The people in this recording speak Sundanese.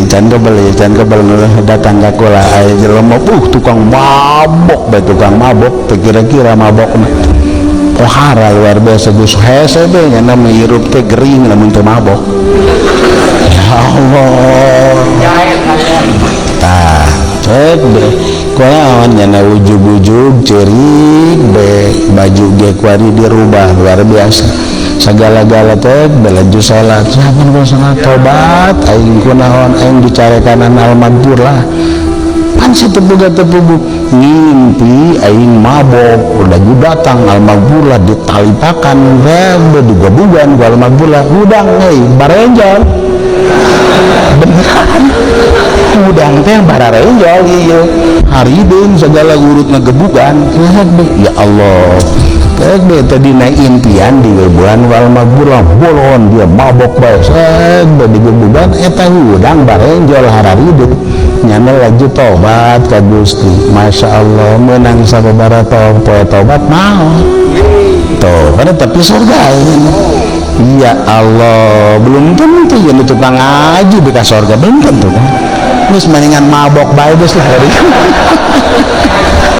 Can kebel ya, can kebel datang ka kula aya jelema tukang mabok bae, tukang mabok teu kira-kira mabokna. Pohara luar biasa geus hese be nya mah hirup teh gering lamun teu mabok. Ya Allah. Tah, cek be kunaon nyana ujug-ujug ceurik be, baju ge kuari dirubah luar biasa. Segala-gala teh belaju salat, siapa nu salat tobat aing kunaon aing dicarekanan al-magfurah. Pan satepuga tepugu ngimpi aing mabok, udah datang al-magfurah ditalipakan rebe digebugan ku al-magfurah, hudang euy barenjol. Beneran hudang teh bararenjol ieu. Harideun segala urut ngegebugan. Ya Allah. Teh tadi naik impian di bulan wal magfurah bolon dia mabok bae sek digebugan eta hudang barenjol hararideun. Nyana laju tobat ka Gusti. Masya Allah menang sababaraha poe tobat maot. Tuh, kada tapi surga ini. Ya Allah, belum tentu ya tukang ngaji di surga belum tentu kan. Terus mendingan mabok bae geus lah.